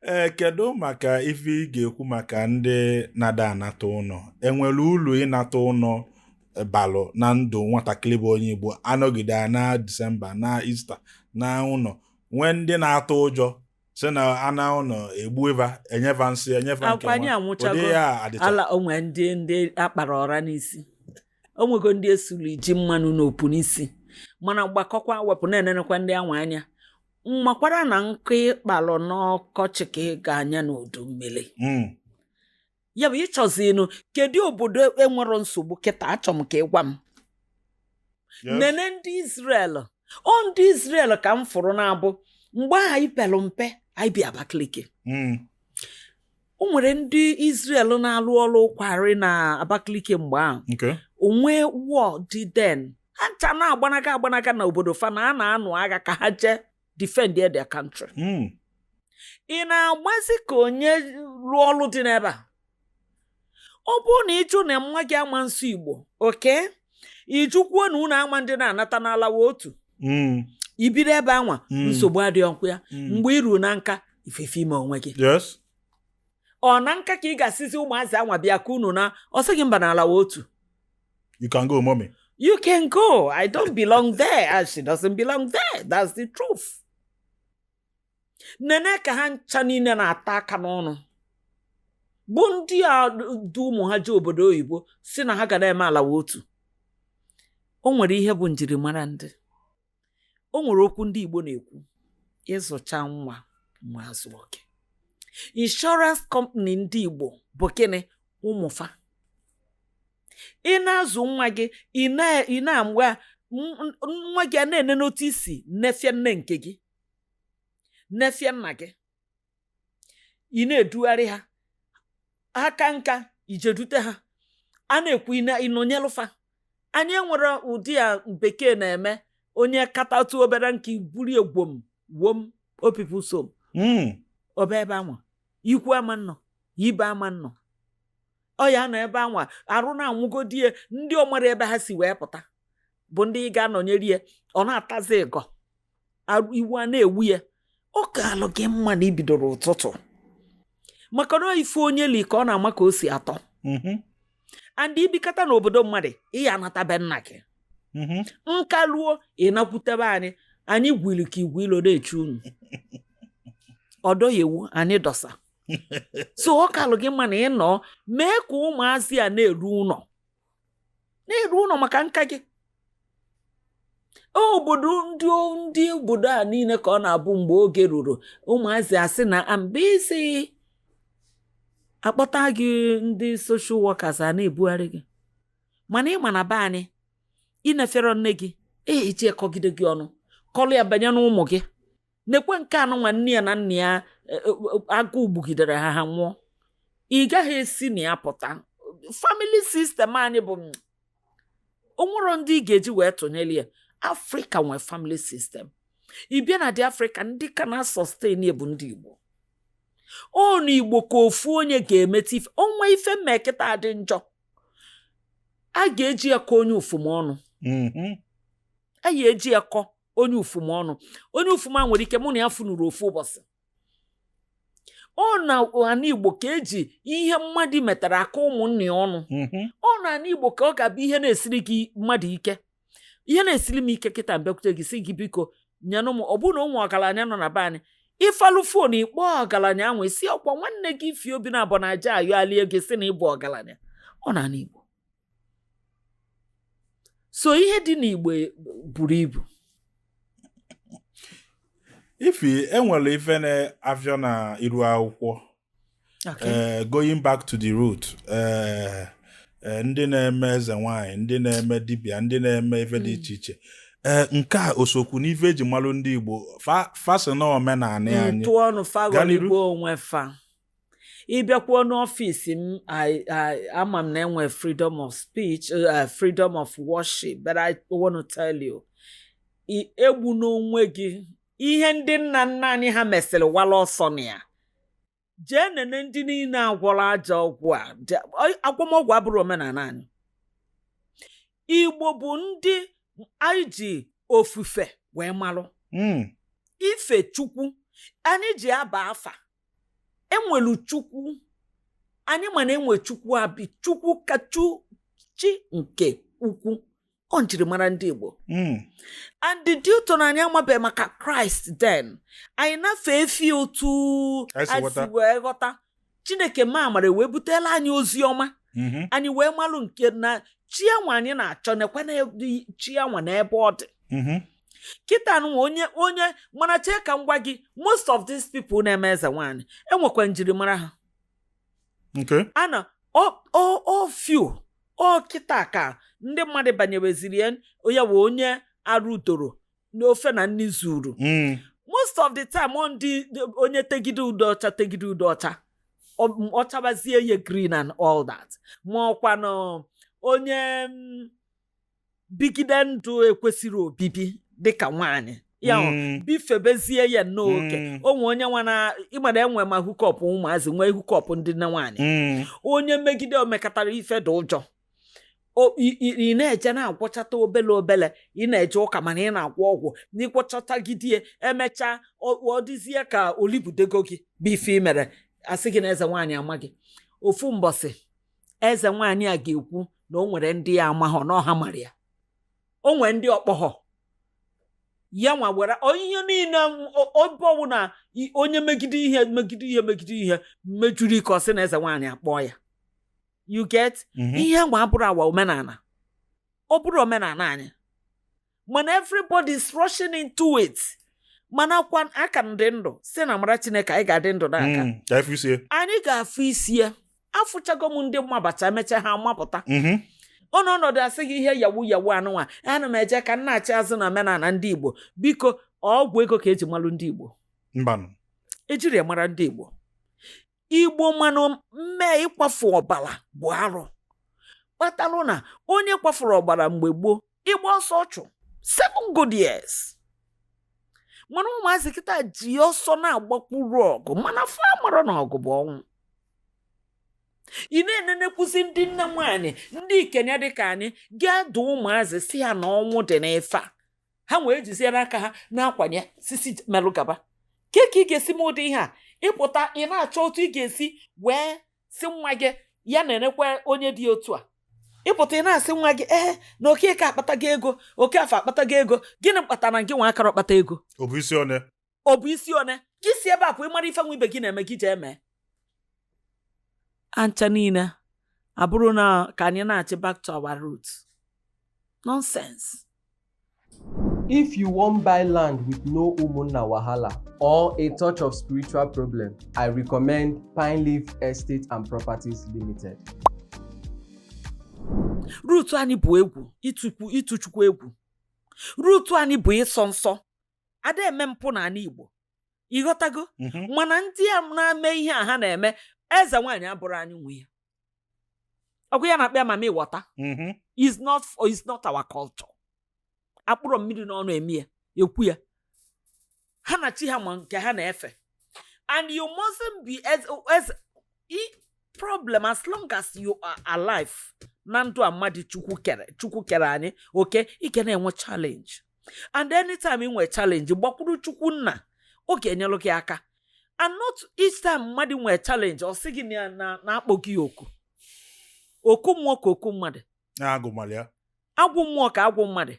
Ee, kedu maka ife ị ga-ekwu maka ndị na-ada anata ụlọ? Enwere uru ịnata ụlọ balụ na ndụ nwatakịrị bụ onye Igbo anọgide na Disemba, na Ista, na ụlọ, nwee ndị na-atụ ụjọ si na ana ụlọ egbu eva, enyefa nsị, enyefa nke Akwa anyị nwa. Anwụchago. Ụdị ya adịcha? Ala onwe ndị akpara ọra n'isi, onwego ndị esuru ji mmanụ n'opu n'isi, mana gbakọkwa wepụ na-enenekwa ndị anwa anya, makwara na nkụ ịkpalụ n'ọkọchị ka ị ga-anya n'udu mmiri. Ya bụ ịchọzinụ, kedu obodo enwero nsogbu kịta? Achọ m ka ị gwa m. Nene ndị Israel, ọ ndị Israel ka m fụrụ na-abụ mgbe ahụ anyị pelụ mpe, anyị bi Abakaliki. O nwere ndị Israel na-alụ ọrụ quarry na Abakaliki mgbe ahụ. Onwe war dị then, ha ncha na-agbanaga agbanaga na obodo fa na a na-anụ agha ka ha jee defend their country. Ị na-agbazi ka onye rụọ ọrụ dị n'ebe a? Ọ bụrụ na ịjụ na nwa gị ama nsọ Igbo, oke ịjụkwuo na unu ama ndị na-anata n'alawa otu ibido ebe anwa, nsogbu adịghị ọkwa ya. Mgbe ị ruru na nka, ifefe ime onwe gị. Ọ na nka ka ị ga-asịzi ụmụazị anwa bịa ka unu na ọ sị gị mba n'alawa otu. You can go, mommy. You can go. I don't belong there, and she doesn't belong there. That's the truth. Nene ka ha ncha niile na-ata aka n'ọnụ bụ ndị a du ụmụ ha jee obodo oyibo, si na ha ga na-eme alawa otu. O nwere ihe bụ njirimara ndị, o nwere okwu ndị Igbo na-ekwu: ịzụcha nwa nwa azụ oke. Insurance company ndị Igbo bụ gịnị? Ụmụfa. Ị na-azụ nwa gị, ị na-amgba nwa gị a na-ene n'otu isi nefie nne nke gị, nefie nna gị, ị na-edugharị ha aka nka ijedute ha a na-ekwu, ịnọnyelụfa. Anyị enwere ụdị a bekee na-eme, onye katatụ obere nke buru egwom wom opipu som ọba ebe anwa, ikwu ama nnọ, ibe ama nnọ, ọ ya nọ ebe anwa arụ na-anwụgodie. Ndị ọmara ebe ha si wee pụta bụ ndị ị ga-anọnyere ya, ọ na-atazi ịgọ iwu a na-ewu ya. Ọ ka-alụ gị mma na ibidoro ụtụtụ, maka na ife onye li ka ọ na-ama ka o si atọ. And ibikata n'obodo mmadụ, ị ya anata be nna gị. Nka luo, ị nakwutebe anyị. Anyị gwili ka igwe ilo na-echu unu ọdọ ya ewu anyị dọsa. So ọ kalụ gị mma na ị nọ mee ka ụmụazị a na-eru ụlọ, na-eru ụlọ maka nka gị. Obodo ndị obodo a niile ka ọ na-abụ mgbe oge ruru, ụmụazị asị na ambisi akpọta gị, ndị social workers a na-ebugharị gị. Mana ịma na be anyị, ịnefere nne gị eji ekọgide gị ọnụ kọlụ ya banye n'ụmụ gị. Nekwe nke anụ nwa, nne ya na nna ya agụụ gbugidere ha, ha nwụọ. Ị gaghị esi na ya pụta. Family system anyị bụ onwero ndị ị ga-eji wee tụnyere ya. Afrịka nwee family system, ị bịa na dị Afrịka, ndị ka na sustain ya bụ ndị Igbo. Ọ na Igbo ka ofu onye ga-emeta ife onwe ife mmekịta dị njọ, a ga-eji ya kọ onye ufumọnụ. A ga-eji ya kọ onye ufumọnụ. Onye ufuma nwere ike mụ na ya funuru ofu ụbọchị. Ọ na ana Igbo ka eji ihe mmadụ metara aka ụmụnne ya ọnụ. Ọ na ana Igbo ka ọ ga-abụ ihe na-esiri gị mmadụ ike, ihe na-esiri m ike kịta, mbịakwute gị sị gị, "Biko nyenụ m." Ọ bụrụ na ụmụ ọgaranya nọ na be anyị, ịfalụ phone ịkpọ ọgaranya ahụ, isi ọkwa nwanne gị fi obi na abọ na aja ayọalie gị, sị na ịbụ ọgaranya. Ọ na ana Igbo. So ihe dị n'Igbo buru ibu. Ifi enwere ife na-afịọ na iru akwụkwọ. Going back to the root, ndị na-eme eze nwanyị, ndị na-eme dibịa, ndị na-eme ife dị iche iche, nke a osokwu n'ife eji malụ ndị Igbo, fa sị na omenala anyị. Ntụ ọnụ fa. Gaa n'iru. Ghọrọ onwe fa. Ịbịakwuo n'ọfịs m, ama m na enwe freedom of speech, freedom of worship, but I want to tell you, egbu n'onwe gị ihe ndị nna nna anyị ha mesịrị wala ọsọ na ya. Jee nene ndị niile agwọrọ ajọ ọgwụ a. Agwọmọgwụ abụrụ omenala anyị. Igbo bụ ndị anyị ji ofufe wee malụ. Ife Chukwu anyị ji aba afa. Enwelu Chukwu anyị, ma na enwe Chukwu abi Chukwu kachu chi nke ukwu, ọ njirimara ndị Igbo. And due to na anyị amabeghị maka Kraịst then, anyị nafe efi otu anyị si anyị ghọta. Si wee ghọta Chineke ma amara wee butela anyị ozi ọma. Anyị wee malụ nke na chi anwa anyị na-achọ nekwa na chi anwa n'ebe ọ dị. Kịta nwa onye mana chee ka m gwa gị, most of these people na-eme eze nwaanyị enwekwa njirimara ha. Ana ọ few ọ kịta ka ndị mmadụ banyeweziri ya, ya wee onye arụ doro n'ofe na nni zuru. Most of the time, ọ ndị onye tegide ude ọcha, tegide ude ọcha, ọ chabazie ya green and all that, ma ọkwa na onye bigide ndụ ekwesịrị obibi dịka nwaanyị ya bifebezie ya nnọọ oke. Onwe onye nwa na ịmana enwe ma hookup ụmụazị, nwee hookup ndị nne nwaanyị. Onye megide o mekatara ife dị ụjọ. Ị na-eje na-agwọchata obele obele, ị na-eje ụka mana ị na-agwọ ọgwụ na ịgwọchatagidie, emechaa ọ dịzie ka olibudego gị bụ ife ị mere, asị gị na eze nwaanyị ama gị. Ofu mbọsị eze nwaanyị a ga-ekwu na o nwere ndị ya amaghọ na ọha mara ya, o nwere ndị ọkpọghọ ya nwa were ihe niile ebe ọwụ na onye megide ihe, megide ihe, megide ihe mejuru ike, ọ sị na eze nwaanyị akpọọ ya. You get? Mhm. Ihe nwa abụrụ awa omenala, ọ bụrụ omenala anyị, mana everybody is rushing into it. Mana kwa aka m dị ndụ si na amara Chineke, anyị ga-adị ndụ n'aka. Ka ife isie. Anyị ga-afụ isi ya. Afụchago m ndị mmabacha, emechaa ha amapụta. Ọ n'ọnọdụ asị gị ihe yawu yawu anụnwa, ana m eje ka m na-achị azụ na omenala ndị Igbo. Biko, ọgwụ ego ka eji malụ ndị Igbo? Mbanụ. Ejiri ya mara ndị Igbo. Igbo manụ mme ịkwafu ọbara bụ arụ, kpatalụ na onye kwafuru ọbara mgbe gboo, ịgba ọsọ ọchụ 7 good years. Mana ụmụazị kịta ji ọsọ na-agbakwuru ọgụ, mana fa mara na ọgụ bụ ọnwụ. Ị na-enenekwuzi ndị nne nwaanyị, ndị ikenye dịka anyị ga-adụ ụmụazị si ya na ọnwụ dị n'ife a, ha wee jizie n'aka ha na-akwanye sisi melụ gaba ke ka ị ga-esi m ụdị ihe a ịpụta, ị na-achọ otu ị ga-esi wee si nwa gị ya na-enekwa onye dị otu a. Ịpụta, ị na-asị nwa gị ee na Okeke akpatago ego, Okeafọ akpatago ego. Gịnị kpatara gị nwa akara kpata ego? Ọ bụ isi one? Ọ bụ isi one gị si ebe a pụ, ịmara ife nwa ibe gị na-eme gị jee mee ancha niile abụrụ na ka anyị na-achị back to our roots nonsense. If you wan buy land with no umunna wahala or a touch of spiritual problem, I recommend Pine Leaf Estate and Properties Limited. Root anyị bụ egwu ịtụkwu, ịtụchukwu egwu. Root anyị bụ ịsọ nsọ, ada eme mpụ n'ala Igbo, ịghọtago? Mhm. Mana ndị a na-eme ihe a ha na-eme eze nwaanyị abụrụ anyị nwe ya. Ọgwụ ya na-akpịa mama ịghọta. Is not our culture. Akpụrọ mmiri n'ọnụ eme ya, ekwu ya, ha na chi ha ma nke ha na-efe. And you mustn't be as problem as long as you are alive na ndụ a mmadụ Chukwu kere, Chukwu kere anyị oke, ị ga na-enwe challenge. And anytime ị nwee challenge, gbakwuru Chukwu nna, ọ ga-enyelụ gị aka. And not each time mmadụ nwee challenge, ọ sị gị na na-akpọ gị oku, oku mmụọ ka oku mmadụ. Na-agụ mali ya. Agwụ mmụọ ka agwụ mmadụ.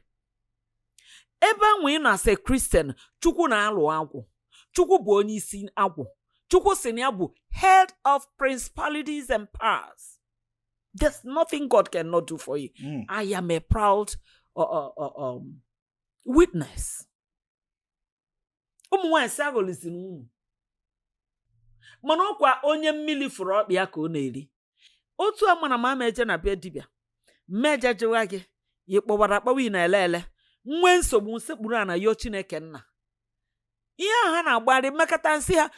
Ebe ahụ ị na-asị Christian, Chukwu na-alụ agwụ. Chukwu bụ onye isi agwụ. Chukwu sị na ya bụ head of principalities and powers. There's nothing God cannot do for you. I am a proud witness. Ụmụ nwaanyị si aghọliziri unu, mana ọkwa onye mmiri fụrụ ọkpa ya ka ọ na-eri. Otu a mara m ama eje na be dibịa mmeje jụwa gị ị kpọwara akpọwa, ị na-ele ele nwee nsogbu, nsekpuru a na yo Chineke nna. Ihe ahụ ha na-agbari mmekọta nsị ha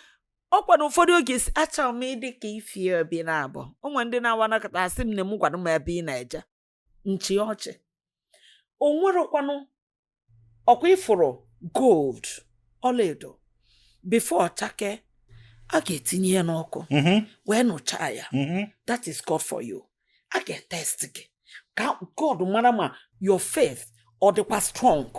ọkwa na ụfọdụ oge si achọrọ m ịdị ka ifi obi na-abụ onwe ndị na-awa nakọta asị m na m gwara m ebe ị na-eje nchi ọchị. O nwerekwanụ ọkwa ifuru gold, ọlaedo, before chake a ga-etinye ya n'ọkụ wee nụchaa ya. That is God for you. A ga-etest gị ka God mara ma your faith ọ dịkwa strong.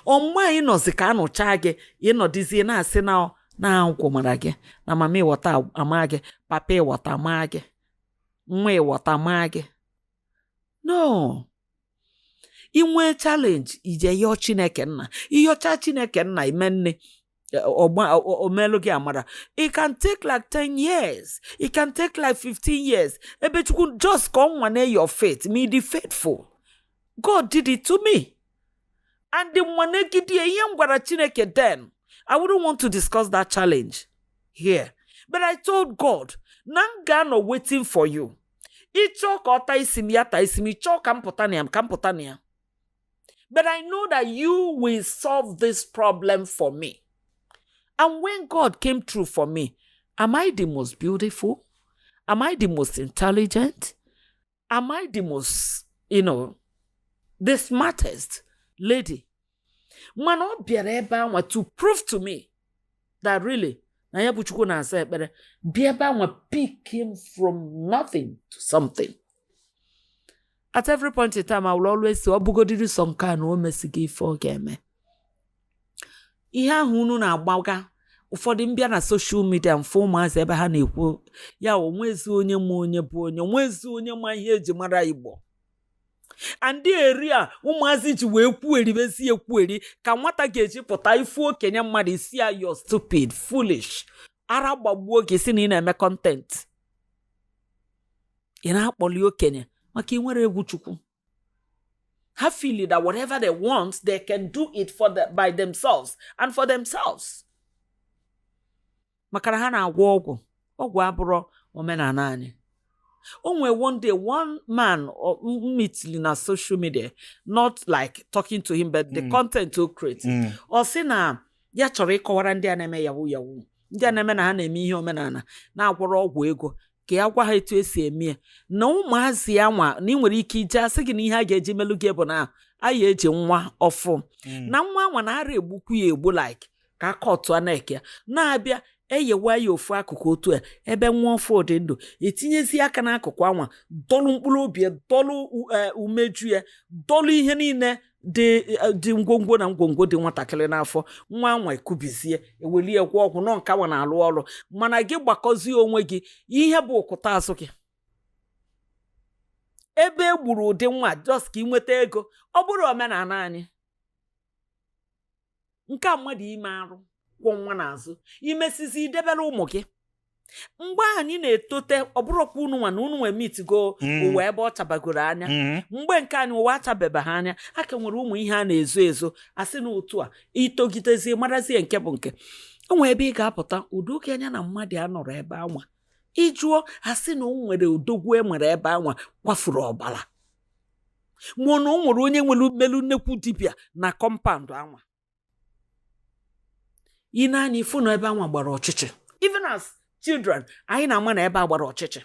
Ọmụmụ anyị nọzi ka anụchaa gị, ịnọdịzie na-asị na Na nkwụ mara gị na mama ịwọta ama gị, papa ịwọta maa gị, nwa ịwọta maa gị. No, inwee challenge, ije yọọ Chineke nna. Ịyọcha Chineke nna, ime nne ọgba omelụ gị amara. It can take like 10 years, it can take like 15 years, ebe Chukwu just ka ọ nwane your faith ma dị faithful. God did it to me and the nwanegide ihe m gwara Chineke then, I wouldn't want to discuss that challenge here, but I told God na m ga-anọ waiting for you. Ịchọọ ka ọ taa isi m, ya taa isi m. Ịchọọ ka m pụta na ya, ka m pụta na ya, but I know that you will solve this problem for me. And when God came through for me, am I the most beautiful? Am I the most intelligent? Am I the most, the smartest lady? Mana ọ bịara ebe anwa to prove to me that really na ya bụ Chukwu na-asa ekpere. Bịa ebe anwa pick him from nothing to something. At every point in time, I will always say, ọ bụgodiri sọ nke a na o mesigo ife ọ ga-eme. Ihe ahụ unu na-agbaga, ụfọdụ mbịa na social media, mfe ụmụazị ebe ha na-ekwu ya, onwezi onye ma onye bụ onye, onwezi onye ma ihe eji mara Igbo. And eri a ụmụazị ji wee kwueribezi ekwueri ka nwata ga-eji pụta ifu okenye mmadụ isi ya, "You're stupid, foolish." Ara gbagbuo gị si na ị na-eme content, ị na-akpọli okenye maka ị nwere egwu Chukwu. Ha feel that whatever they want, they can do it by themselves and for themselves, maka na ha na-agwọ ọgwụ. Ọgwụ abụrọ omenala anyị. O nwere one day, one man meetili na social media, not like talking to him, but the content o create, ọ sị na ya chọrọ ịkọwara ndị a na-eme yahoo yahoo, ndị a na-eme na ha na-eme ihe omenala na-agwọrọ ọgwụ ego, ka ya gwa ha etu esi eme ya na ụmụazị ya nwa, na ị nwere ike ije asị gị na ihe a ga-eji melụ gị bụ na a ya eji nwa ọfụ na nwa anwa na-ara egbukwu ya egbu, like ka akọtụ na-eke ya na-abịa eyewa ya ofu akụkụ otu a ebe nwa ọfụ dị ndụ, etinyezi aka n'akụkụ anwa, dọlụ mkpụrụ obi ya, dọlụ umeju ya, dọlụ ihe niile dị dị ngwongwo na ngwongwo dị nwatakịrị n'afọ. Nwa anwa ekubizie, ewelie gwọ ọgwụ nọ nke anwa na-alụ ọrụ. Mana gị gbakọzie onwe gị, ihe bụ ụkụta azụ gị ebe e gburu ụdị nwa just ka ị nweta ego. Ọ bụrụ omenala anyị nke a, mmadụ ime arụ kwọ nwa n'azụ, imesizi idebere ụmụ gị. Mgbe anyị na-etote, ọ bụrụkwa unu nwa na unu nwe mitigo ụwa ebe ọ chabagoro anya. Mgbe nke anyị, ụwa achabebe ha anya, a ka nwere ụmụ ihe a na-ezo ezo. Asị na otu a itogidezie, marazie nke bụ nke o nwere ebe ị ga-apụta udo oge anya na mmadụ a nọrọ ebe anwa. Ịjụọ, asị na o nwere odogwu e nwere ebe anwa kwafuru ọbara, ma na o nwere onye nwere mmelu nnekwu dibịa na compound anwa. Ị na-anya ifu na ebe anwa gbara ọchịchị. Even as children, anyị na-ama na ebe a gbara ọchịchị,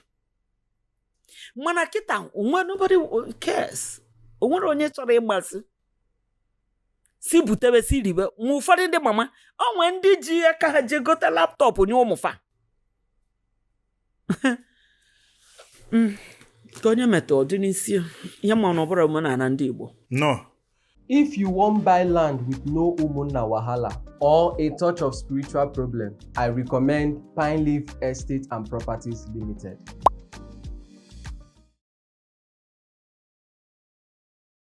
mana kịta onwe nobody cares. O nwere onye chọrọ ịgbasi si butebe si ribe. Ma ụfọdụ ndị mama o nwee ndị ji aka ha jee gote laptop nye ụmụfa. Ka onye metụ ọdị n'isi ihe, ma na ọ bụrụ omenala ndị Igbo. No. If you wan buy land with no umunna wahala or a touch of spiritual problem, I recommend Pine Leaf Estate and Properties Limited.